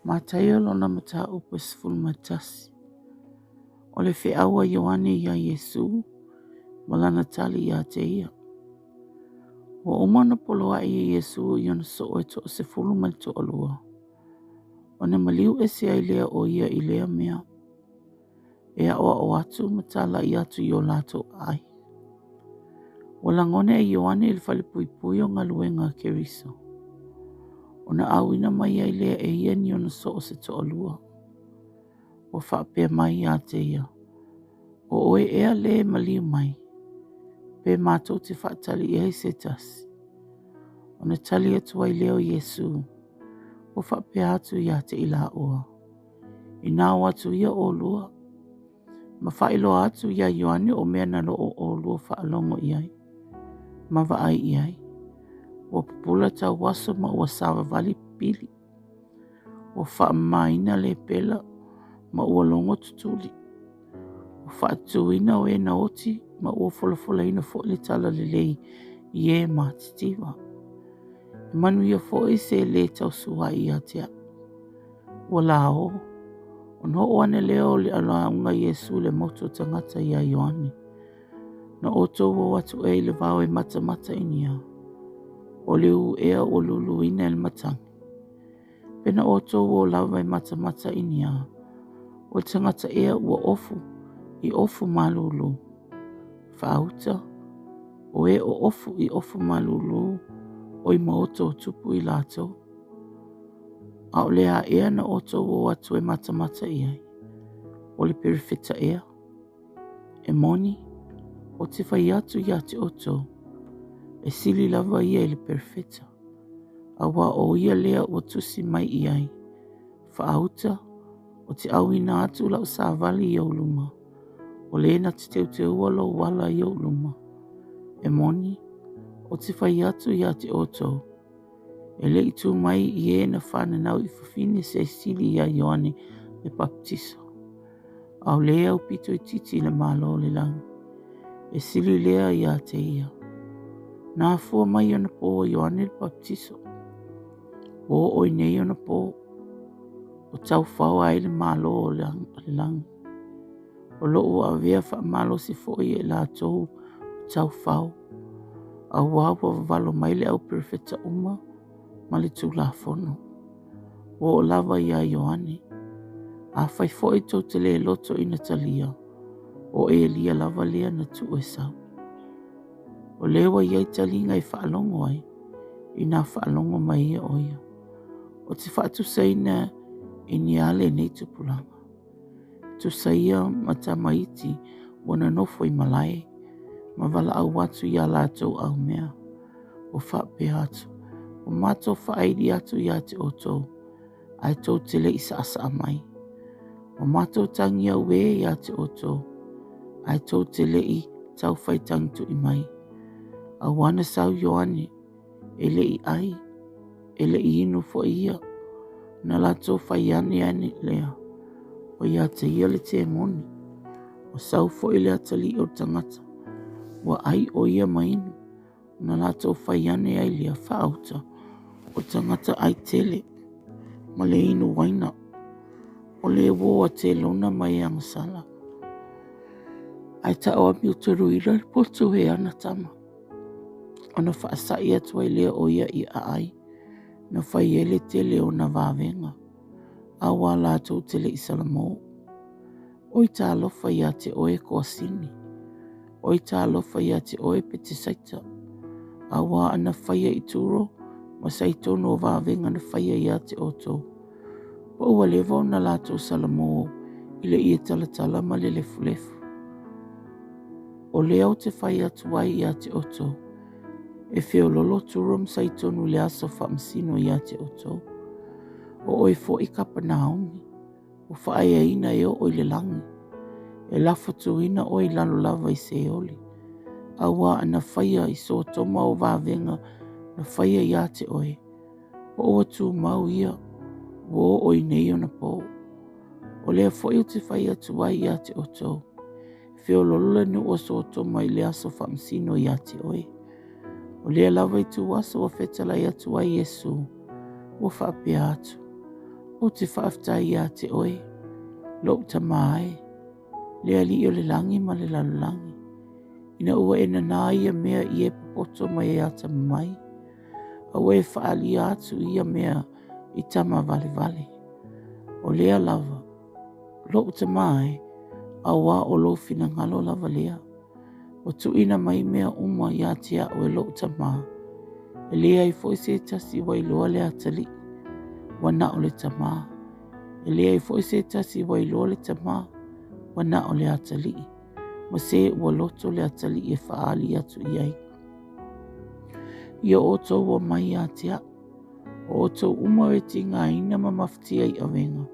Mataio lona mataupu e 11. O le feau a Ioane iā Iesū ma lana tali iā te ia. Ua uma ona poloaʻi e Iesū i ona soo e toasefulu ma le toalua, ona maliu ese ai lea o ia i lea mea, e aʻoaʻo atu ma tālaʻi atu i o lātou ʻaʻai. Ua lagona e Ioane le falepuipui o galuega a Keriso, ona ʻauina mai ai lea e ia ni ona soo se toalua. Ua faapea mai iā te ia, ʻO ʻoe ea lē maliu mai, pe mātou te faatali i ai se tasi? Ona tali atu ai lea o Iesū, ua faapea atu iā te i lāua, Inā o atu ia ʻolua, ma faailoa atu iā Ioane o mea na loo ʻolua faalogo i ai, ma vaai i ai. Ua pupula tauaso ma ua sāwawali pili. Ua faamamaina lepela ma ua logo tutuli. Ua faatuina o e na oti ma ua folafolaina foʻi le talalelei i e matitiva. E manuia foʻi se lē tausuaʻi iā te aʻu. Ua lā ō, ona oo ane lea o le lauga a Iesū i le motu o tagata iā Ioane. Na ʻoutou o atu ea i le vao e matamata i ni a? ʻO le ū ea ua luluina e le matagi. Pe na ʻoutou o lava e matamata i ni a? ʻO le tagata ea ua ofu i ofu malūlū. Faauta, ʻo e o ofu i ofu malūlū, ʻoi maoto o tupu i lātou. ʻAʻole a ea na ʻoutou o atu e matamata i ai. ʻO le perefeta ea. E moni, ʻo te fai atu iā te ʻoutou, e sili lava ia i le perefeta, auā ʻo ia lea ua tusi mai i ai, Faauta, ʻo te ʻauina atu lau sāwali i ou luma, ʻo lē na te teuteua lou ala i ou luma. E moni, ʻo te fai atu iā te ʻoutou, E le i tū mai i e na whananau i fafine se sili iā Ioane le Baptiso. ʻAʻole e aupito itiiti i le Malo o le lagi. E sili lea iā te ia. Na afua mai ona pō o Ioane le Baptiso. Ua oo i nei ona pō. O taufao ai le Malo o le lagi. O loʻu avea faamalosi foʻi e lātou o taufao. Auā ua wawalo mai le au perofeta uma ma le Tulafono. Ua oo lava iā Ioane. Afai foʻi tou te lē loto ina talia, ʻo ʻElia lava lea na tuu e sau. O lē ua i ai taliga e faalogo ai, inā faalogo mai ia ʻo ia. ʻO te faatusaina i ni a lenei tupulaga. Tusa ia ma tamaiti ua nonofo i malae ma walaʻau atu iā lātou aumea. Ua faapea atu, Ua mātou whaaili atu iā te ʻoutou, ae tou te le i saʻasaʻa mai. Ua mātou tangi auē iā te ʻoutou, ae tou te le i tauwhai tangituʻi mai. Auā na sau Ioane, e le i ʻai, e le i inu foʻi ia, na lātou fai ane ane lea, ʻo iā te ia le temoni, ua sau foʻi le atalii o le tagata, ua ʻai ʻo ia ma inu, na lātou fai ane ai lea faauta o tagata ʻai tele ma le inu waina, ʻo le uō a telona ma e agasala. Ae taʻo amiotoluina le poto e ana tama. Ona faasaʻi atu ai lea o ia i ʻaʻai, na fai ai le tele o na vavega, auā lātou te le i salamō. Oi tālofa iā te ʻoe Koasini! Oi tālofa iā te ʻoe Petesaita! Auā ana faia i Turo ma Saitonu o vavega na faia iā te ʻoutou. Po ua leva ona lātou salamō i le ie talatala ma le lefulefu. O lea ou te fai atu ai iā te ʻoutou, e feololo Turo ma Saitonu i le aso faamasino iā te ʻoutou. O ʻoe foʻi Kapanaumi, ua faaeaina e oo i le lagi. E lafo tuina ʻoe i lalo lava i Seoli. Auā ana faia i Sotoma o vavega na faia iā te ʻoe. Po ua tumau ia, ua oo i nei ona pō. O lea foʻi ou te fai atu ai iā te ʻoutou, e feololo le nuu o Sotoma i le aso faamasino iā te ʻoe. O lea lava ituaso ua fetalai atu ai Iesū, ua faapea atu, Ou te faafetai ia te oe, lou Tama e, le Alii o le lagi ma le lalolagi, ina ua e nanā ia mea i e popoto ma e atamamai, a ua e faaalia atu ia mea i tama valevale. O lea lava, lou Tama e, auā o lou finagalo lava lea. Ua tuuina mai mea uma ia te a'u e lo'u Tamā. E leai foi se tasi ua iloa le Atalii, ua na o le Tamā. E leai foi se tasi ua iloa le Tamā, ua na o le Atalii, ma se ua loto le Atalii e faaali atu i ai. Ia outou omai ia te a'u, o outou uma e tigaina ma mafatia i avega,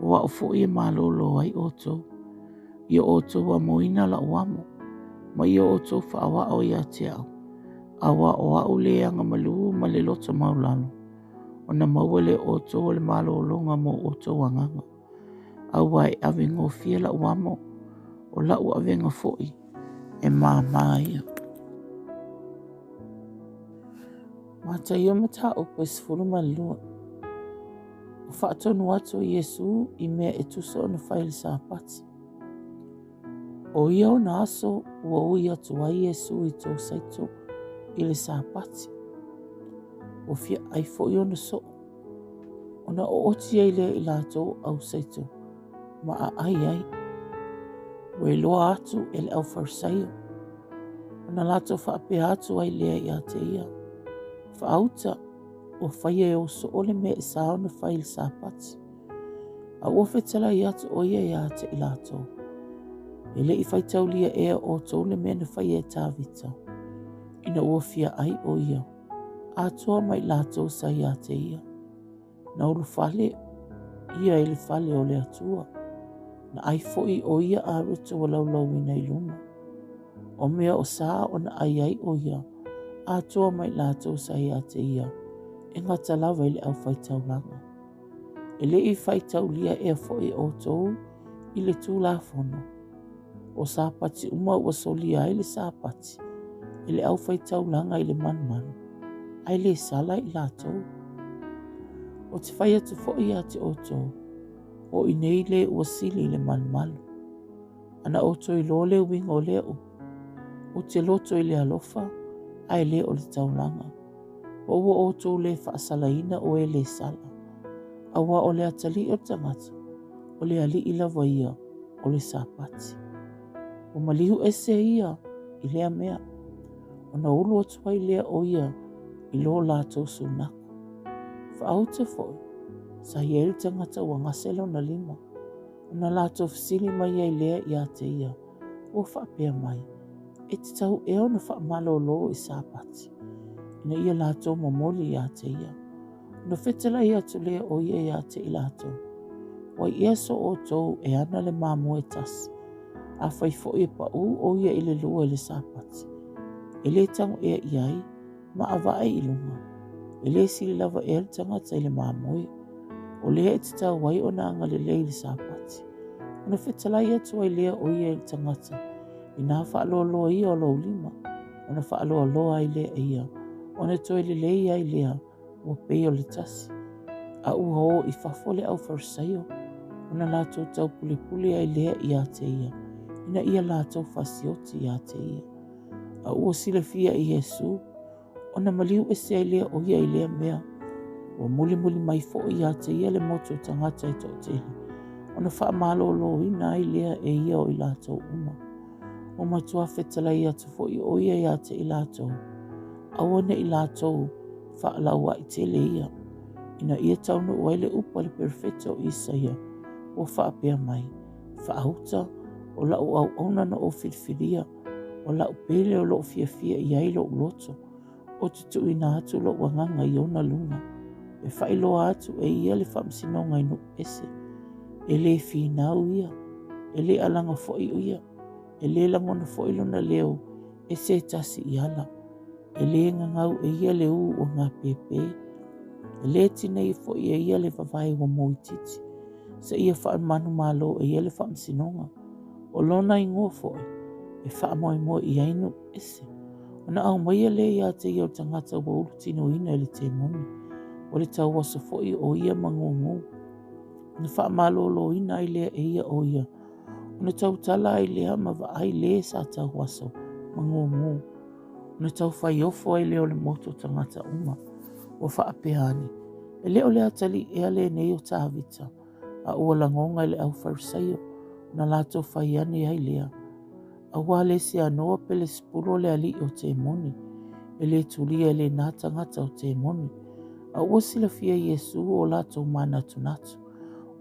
o a'u foi e malōlō ai outou. Ia outou amoina la'u amo, ma ia outou faaoao ia te a'u, auā o a'u le agamalu ma le loto maulalo, ona maua lea o outou o le malōlōga mo outou agaga. Auā e ave gofie la'u amo, o la'u avega foi e māmā ia. Mataio mataupu e 12. Ua faatonu atu o Iesū i mea e tusa ona fai i le Sapati. O ia ona aso ua ui atu ai Iesū i Tosaito i le Sapati. Ua fia ʻai foi ona soʻo. Ona ooti ai lea i latou ʻau saito ma aʻai ai. Ua iloa atu e le au Farisaio. Ona latou faapea atu ai lea ia te ia, Faauta, ua faia e ou soʻo le mea e sa ona fai i le Sapati. A ua fetalai atu ʻo ia ia te i latou, E le i faitaulia ea outou le mea na faia e Tavita, ina ua fia ʻai ʻo ia, atoa ma i latou sa ia te ia. Na ulufale ia i le fale o le Atua, na ʻai foi ʻo ia areto ua laulauina i luma. O mea o sa ona ʻai ai ʻo ia, atoa ma i latou sa ia te ia, e gata lava i le aufai-taulaga. E le i faitaulia ea foi outou i le Tulafono, o Sapati uma ua solia ai le Sapati e le aufaitaulaga i le malumalu, ae le sala i latou. Ou te fai atu foi ia te outou, o i nei le ua sili i le malumalu. Ana outou iloa le uiga o lea upu, ou te loto i le alofa, ae le o le taulaga. Ma ua outou le faasalaina o e le sala. Auā o le atalii o le tagata, o le alii lava ia o le Sapati. Ua maliu ese ia i lea mea, ona ulu atu ai lea o ia i lo latou sunako. Faauta foi, sa i ai le tagata ua gase lona lima, ona latou fesili mai ai lea ia te ia, ua faapea mai, E tatau ea ona faamalōlō i Sapati, ina ia latou momoli ia te ia. Ona fetalai atu lea o ia ia te i latou, Wai ea so outou e ana le mamoe tasi, afai foi e paʻū ʻo ia i le lua i le Sapati, e le tago ea i ai, ma avae i luga, e le sili lava ea le tagata i le mamoe, o lea e tatau ai ona agalelei i le Sapati. Ona fetalai atu ai lea o ia i le tagata, inā faaloaloa ia o lou lima, ona faaloaloa ai lea e ia, ona toe lelei ai lea, ua pei o le tasi. A ua o i fafo le au Farisaio, ona latou taupulepule ai lea ia te ia, ina ia latou fasioti ia te ia. A ua silafia e Iesū, ona maliu ese ai lea o ia i lea mea. Ua mulimuli mai foi ia te ia le motu o tagata e toatele, ona faamalōlōina ai lea e ia o i latou uma. Ua matua fetalai atu foi ʻo ia ia te i latou, aua ne i latou faalauaʻi tele ia, ina ia taunuu ai le upu a le perofeta o Isaia, ua faapea mai, Faauta, o la'u auauna na ou filifilia, o la'u pele o lo'u fiafia i ai lo'u loto, ou te tuuina atu lo'u agaga i ona luna, e faailoa atu e ia le faamasinoga i nuu ese. E lē finau ia, e lē alaga foi ia, e lē lagona foi lona leo e se tasi i ala. E lē gagau e ia le ū o ngā pēpē, e lē tineia foi e ia le wāwae ua mōitiiti, seia faamanumalo e ia le faamasinoga. O lona igoa foi, e faamoemoe i ai nuu ese. Ona aumaia lea ia te ia o le tagata ua ulutinoina i le temoni, o le tauaso foi o ia magūgū. Ona faamaloloina ai lea e ia ʻo ia, ona tautala ai lea ma vaai lē sa tauaso ma gugu, ona taufaiofo ai lea o le motu o tagata uma, ua faapea ane, E le o le atalii ea lenei o Tavita? A ua lagona e le au Farisaio, ona latou fai ane ai lea, Auā le seanoa Pelesepulu o le alii o temoni, e le tulia e lena tagata o temoni. A ua silafia e Iesū o latou manatunatu,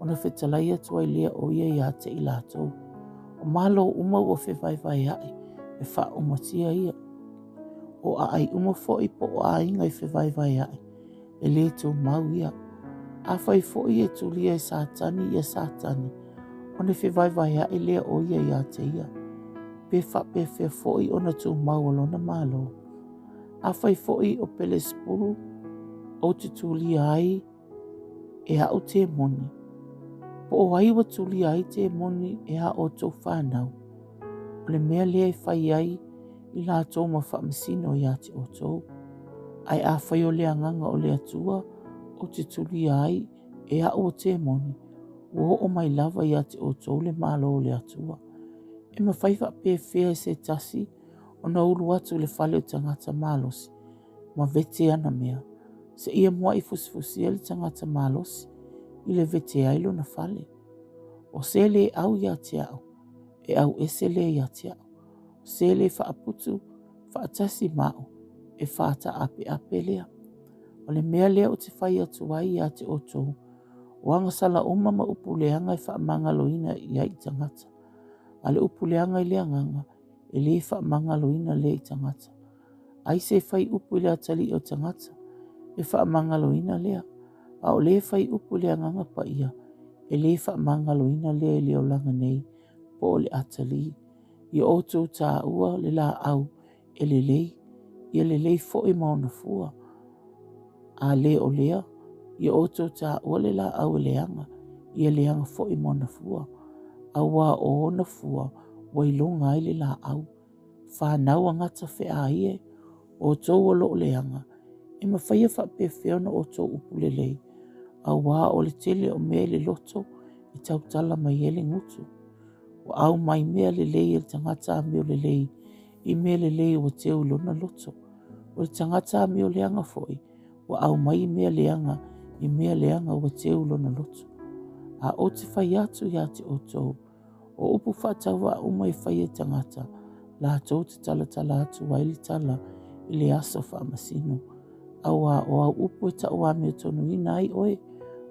ona fetalai atu ai lea o ia iā te i latou. O malo uma ua fevaevaeaʻi, e faaumatia ia. O aai uma foi po o aiga e fevaevaeaʻi, e lē tumau ia. Afai foi e tulia e Satani ia Satani, ona fevaevaeaʻi lea o ia iā te ia. Pe faapefea foi ona tumau o lona malo? Afai foi o Pelesepulu ou te tulia ai e aʻu temoni, po o ai ua tulia ai temoni e a outou whanau? O le mea lea e fai ai i latou ma faamasino iā te outou. Ae afai o le Agaga o le Atua ou te tulia ai e aʻu o temoni, ua oo mai lava iā te outou le Malo o le Atua. E mafai faapefea e se tasi ona ulu atu i le fale o tagata malosi ma vete ana mea, seia muaʻi fusifusia le tagata malosi i le vete ai lona fale? O se lē ʻau iā te aʻu, e ʻau ese lea iā te aʻu. O se lē faaputu faatasi ma aʻu, e fātaʻapeʻape lea. O le mea lea ou te fai atu ai iā te ʻoutou, o agasala uma ma upu leaga e faamagaloina i ai i tagata. A le upu leaga i le agaga, e lē faamagaloina lea i tagata. Ai se fai upu i le atalii o tagata, e faamagaloina lea. A o lē fai upu i le Agaga Paia, e lē faamagaloina lea i le olaga nei po o le atalii. Ia outou tāua le lāʻau e lelei, ia lelei foi ma ona fua. A lē o lea, ia outou tāua le lāʻau e leaga, ia leaga foi ma ona fua. Auā o ona fua ua iloga ai le lāʻau. Whānau angata feā e, outou o loo leaga, e mawhaia faapefea ona outou upu lelei, auā o le tele o mea i le loto e tautala mai ai le gutu. Ua ʻau mai mea lelei e le tagata amio lelei i mea lelei ua teu i lona loto. O le tagata amio leaga foi, ua ʻau mai i mea leaga i mea leaga ua teu i lona loto. A ou te fai atu iā te outou, O upu faatauvaa uma e fai e tagata, latou te talatala atu ai le tala i le aso faamasino. Auā, o au upu e tauamiotonuina ai oe,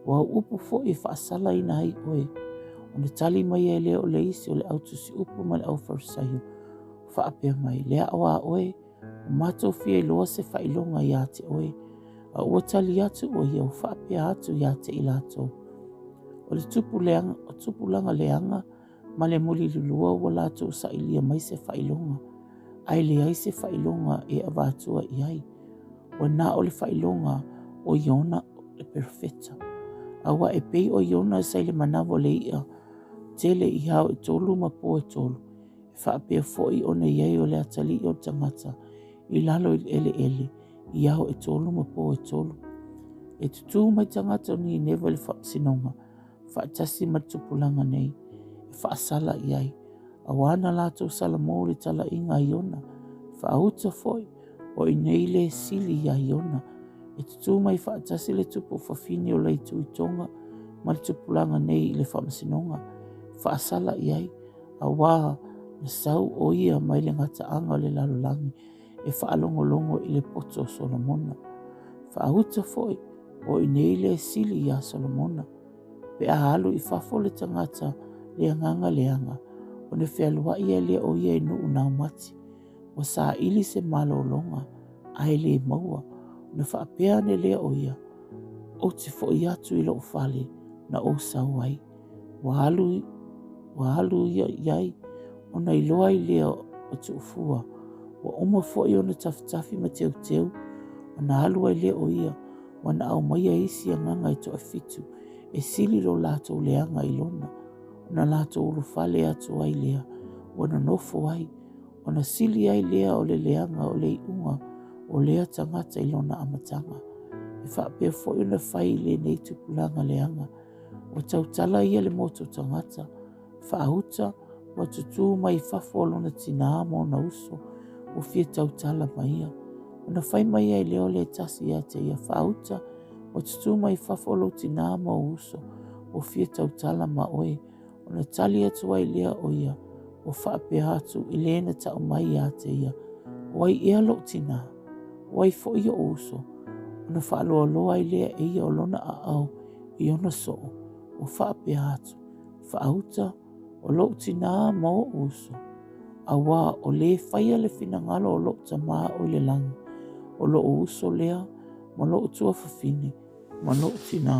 o au upu foi e faasalaina ai oe. Ona tali mai ai lea o le isi o le au tusiupu ma le au Farisaio, faapea mai, Le aʻo a oe, ua matou fia iloa se faailoga iā te oe. A ua tali atu ʻo ia, ua faapea atu iā te i latou, O le tupu leaga, o tupulaga leaga ma le mulilulua ua latou sailia mai se faailoga, ae leai se faailoga e avatua i ai. Ua na o le faailoga o Iona le perofeta. Auā e pei o Iona sa i le manawa o le iʻa tele i ao e tolu ma po e tolu, e faapea foi ona i ai o le atalii o le tagata i lalo i le ʻeleʻele i ao e tolu ma po e tolu. E tutū mai tagata o Nineva i le faamasinoga, faatasi ma le tupulaga nei, e faasala i ai, auā na latou salamō i le talaiga a Iona, faauta foi, o i nei le sili iā Iona. E tutū mai faatasi le tupu fafine o Laituitoga ma le tupulaga nei i le faamasinoga, faasala i ai, auā na sau ʻo ia mai le gataaga o le lalolagi, e faalogologo i le poto o Solomona. Faauta foi, o i nei le sili iā Solomona. Pe a alu i fafo le tagata le agaga leaga, ona fealuai ai lea o ia i nuu naumati. Ua saili se malologa, ae le maua, ona faapea ane lea o ia, Ou te foi atu i lou fale na ou sau ai. Ua alu, ua alu ia i ai, ona iloa ai lea o Tuufua. Ua uma foi ona tafitafi ma teuteu, ona alu ai lea o ia, ua na aumaia isi agaga e toafitu, e sili lo latou leaga i lona. Ona latou ulufale atu ai lea, ua nonofo ai, ona sili ai lea o le leaga o le iuga o lea tagata i lona amataga. E faapea foi ona fai i lenei tupulaga leaga. Ua tautala ia i le motu tagata, faauta, ua tutū mai fafo o lona tinā ma ona uso, ua fia tautala ma ia. Ona fai mai ai lea o le tasi ia te ia, Faauta, ua tutū mai fafo o lou tinā ma ou uso, ua fia tautala ma oe. Ona tali atu ai lea o ia, ua faapea atu i le na tau mai ia te ia, O ai ea lou tinā? O ai foi oʻu uso? Ona faaloaloa ai lea e ia o lona aao i ona soo, ua faapea atu, Faauta, o lou tinā ma oʻu uso, auā o lē faia le finagalo o lou Tamā o i le lagi, o loʻu uso lea ma loʻu tuafafine ma loʻu tinā.